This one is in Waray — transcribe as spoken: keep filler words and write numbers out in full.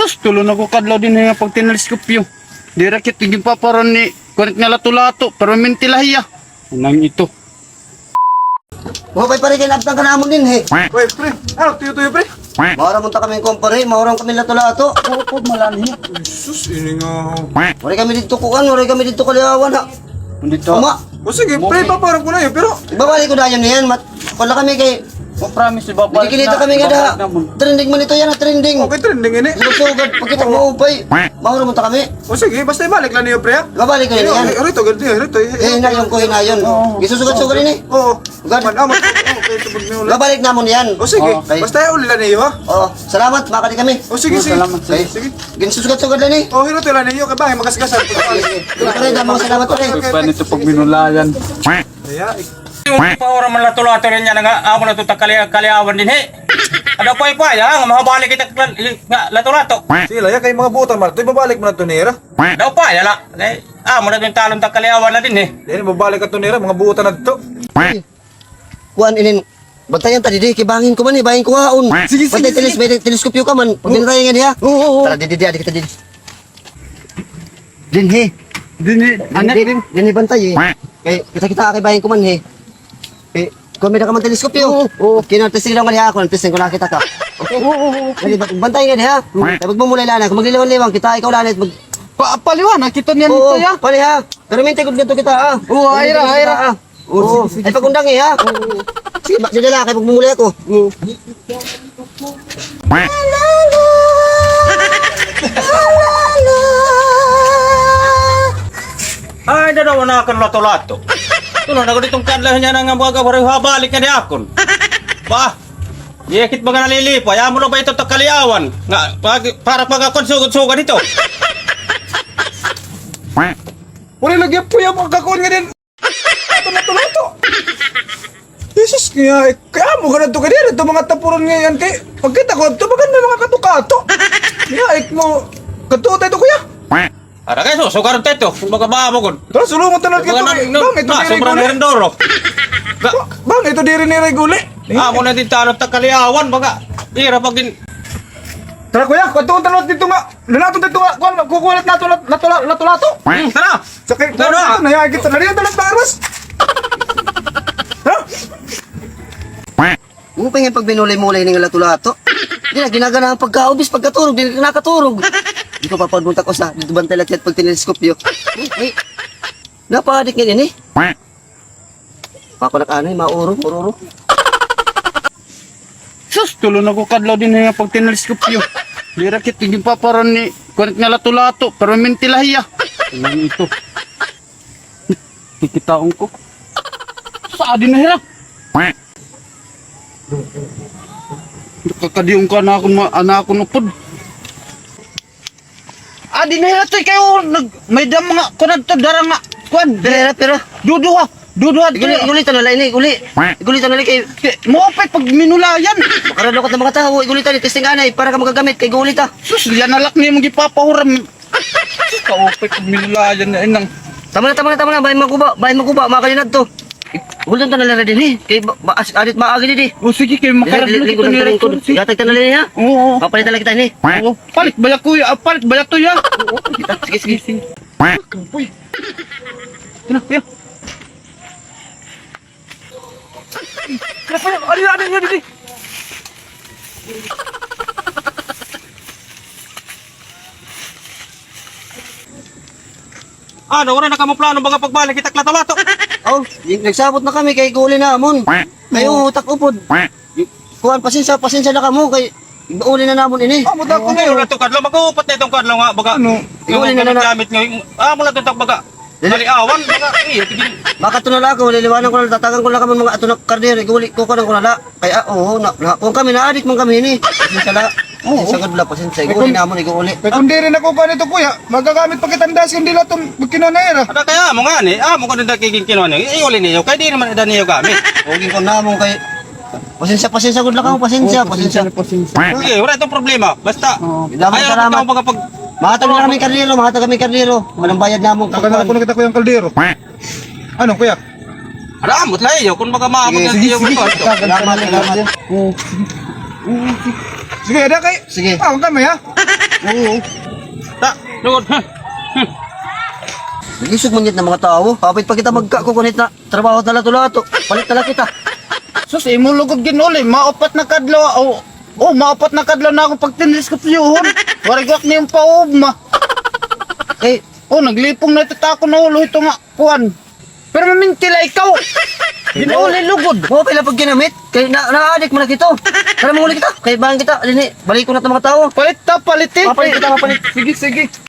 Sus, tulo na ko ka adlaw dinhi nga pagtineleskopyo. Diri kita ginpaparon ni kuan it nga lato-lato, permente la hiya. Nang ito. Wa pay pare kay naabtan ka namon dinhi. Oy, pre. Ano, tuyo-tuyo, pre? Mahuram unta kami kuan, pare. Mahuram kami lato-lato. Upod man la ini. Sus, ini nga. Waray kami didto kuan, waray kami didto kaliawan, ha. Didto. Uma. O sige, pre, papahuram ko na iyo, pero ibabalik ko dayon niyan. Mat-, kuan la kami kay Mo-promise, ibabalik na. Nagkikinita kami ngada. Ibabalik namon. Trending man ito yana, trending. Okay, trending ini. Sugad-sugad, pagkita mo, upay. Mahuram unta kami. O sige, basta ibalik la niyo, pre, ha? Ibabalik ko niyan. Rito, rito, rito. Eh, hinayon ko, hinayon. Oo. Gisusugat-sugat ini. Oo. Gad. Man, ah, man, oh, okay, subod na ulit. Babalik namon yan. O sige, okay. Basta uli la niyo, ha? Oo. Salamat, makadi kami. O sige, sige. Salamat, sige. Sige. Ginsusugat-sugat la ni. O, hirot la niyo, kay bangin magasgasan. Sige, sige. Pre, damo salamat, pre. Pagpanito pagminulayan. Kaya, eh. Pahuram man lato-lato niyan nga, amo na ito ta kali-, kaliawan dinhi. Ada pa, pa, ya, nga mahabalik kita la-, nga lato-lato. Sige la, ya, kay mga buotan man ito, ibabalik man ito nira. Daw pa, ya la. Kay, amo na ito talon ta kaliawan na dinhi. Diri, babalik ito nira, mga buotan na ito. Kuan inin, bantayan ta didi, kay bangin ko man, eh, bangin ko haon. Sige, sige, sige. Bantay teles-, may teleskopyo ka man. Pag binantayan nga diha. Oo, oo, oo. Tara, didi, didi, adi kita didi. Dinhi. Dinhi, anak. Dinhi, dinhi bantay, eh. Kay kita-kita kay bangin ko man, eh. Kay kuan, may-ada ka man teleskopyo. Oo, oo. Kina-testing daw nga diha ako, testing ko nakita ka. Okay? Oo, oo, okay. Dali, ba-, bantay nga diha. Kay pagmumulay la na, kung magliwang-liwang kita, ikaw la na, mag- Pa-, paliwanag kita niyan dito, ya. Oo, pali ha. Pero mintay gud ngadto kita, ha. Oo, ay ra, ay ra. Oo. Ay, pag-undangi, ha? Oo. Sige, ma-, sige la, kay magmumulay ako. Oo. Ay, dadaw na akon lato-lato. Tulo na ko diton kadlaw niyan nga mga kabareho, balik na di akon. Ba, yakit mga nalilipay, amo na ba ito ta kaliawan? Nga, pag-, para pagkakonsugod-sugod ito. Uli lagi po yung mga kakuan nga din. Ato na to, ato. Jesus, kaya, kaya mo ganun to, kaya dito mga tapuron ngayon, kay pagkita ko, ito, bagan may mga kato-kato. Kaya, ik mo, kato tayo to, kuya. Ara kay, so, sugar tayo to, kung magkamaamo ko. Tara, sulungan tayo natin ito, eh. Bang, ito diri guli. Bang, ito diri ni Ray guli. Amo na din talo, takaliawan, baga, ira pagin. Tara, kuya, kato tayo dito nga. Lalato dito nga, kuha, kukulat nato, lato, lato, lato. Tara. Sakit. Ano? Nayakit sa nariyan, talas baras. Ha? Upay nga pagminulay-mulay ini nga lato-lato. Di na ginaganahan pagkaubos, pagkaturog, di na nakaturog. Di ko papagbuntak ko sa, dito bantay lahat pag tineleskopyo. Uy, uy. Napaadik nga ini. Ako nak anay, maurog, ururo. Sus, tulo na ko kadlaw dinhi nga pagtineleskopyo. Dira kit ginpaparon ni kuan it nga lato-lato, pero minti la hiya. Ano ito? Kikitaon ko. Sa adi na hira. Nakakadiyon ka na akon ma-, ana akon upod. Adi na hira to, kay, oh, nag-, may da mga kuan to, dara nga kuan. Pero, pero. Duduha. Duduha to. Iguli, iguli ta na la ini, iguli. Iguli ta na la kay, kay, maupay pagminulayan. Makarado ka ta mga tawo, iguli ta ni testing anay, para ka magagamit, kay iguli ta. Sus, yan alak niya mong gipapahuram. Kaupay pagminulayan na inang. Tama na, tama na, tama na. Bahin maguba, bahin maguba, mga kalinad to. Huldan ta na la dinhi. Kay ba, ba, as-, adit maagi dinhi. O sige, kay makarado kita ni Ray. Gatag ta na la dinhi, ha? Oo. Papalit na la kita ini. Oo. Palit bala, kuya. Ah, palit bala to, ya. Oo, kita. Sige, sige, sige. Uy. Ano, kuya? Ano, ano, ano, ano, ano? Ano, wala na kamo plano baga pagbalik kita lato-lato? Oh, nagsabot na kami kay guli namon. Kay utak upod. Kuan, pasensya, pasensya na kamo kay uli na namon ini. Amo ta ko ngayon. Amo na to kadlaw, mag-uupat na itong kadlaw nga baga. Ano? Uli na na. Gamit ngayon. Amo na to baga. Kaliawan, baga. Iya, tigil. Makato na la ako, liliwanan ko na, tatagan ko na kamo mga ato na karnero, iguli ko, kuan ko na la. Kay, ah, oo, na, na, kung kami, naadik man kami ini. Pasensya na. Oo. Pasensya, good luck, pasensya. Iguli namon, iguli. Kay kung diri na ko kuan ito, kuya, magagamit pa kita das, kung dili aton magkinuha na ira. Ada kaya mo nga ni, amo ko na kikingkinuha niyo. Iuli niyo, kay diri man ada niyo gamit. Okay ko namon kay Pasensya, pasensya, good luck ako, pasensya, pasensya. Sige, wala itong problema. Basta, ayaw na kita mga pag- Mahatag na kami kardero, mahatag kami kardero. Walang bayad namon. Tagal na ako nakita ko yung kaldero. Ano, kuya? Alam, mutla iyo. Kung baga maabot na iyo, salamat, salamat. Oo. Sige, ada kay. Sige. Ah, kami, ha? Oo. Ta, lugod. Ha? Hmm. Nag-isog man gud nga mga tawo. Hapit pa kita magkakukunit na trabaho na lato-lato. Palit na la kita. Sus, imo lugod gin-uli. Maupat na kadlaw. Oh, oh, maupat na kadlaw na akong pagtinris ko piyuhon. Waray gud nimo paugma. Eh, oh, naglipong na ito ta ako na ulo ito nga kuan. Pero maminti la ikaw. Gin-uli lugod. Mao pala pag ginamit. Kay na, naadik man na kito. Tara, manguli kita. Kay bang kita, dini, balik ko na itong mga tao. Palit ta, palit eh. Papalit kita, papalit. Sige, sige.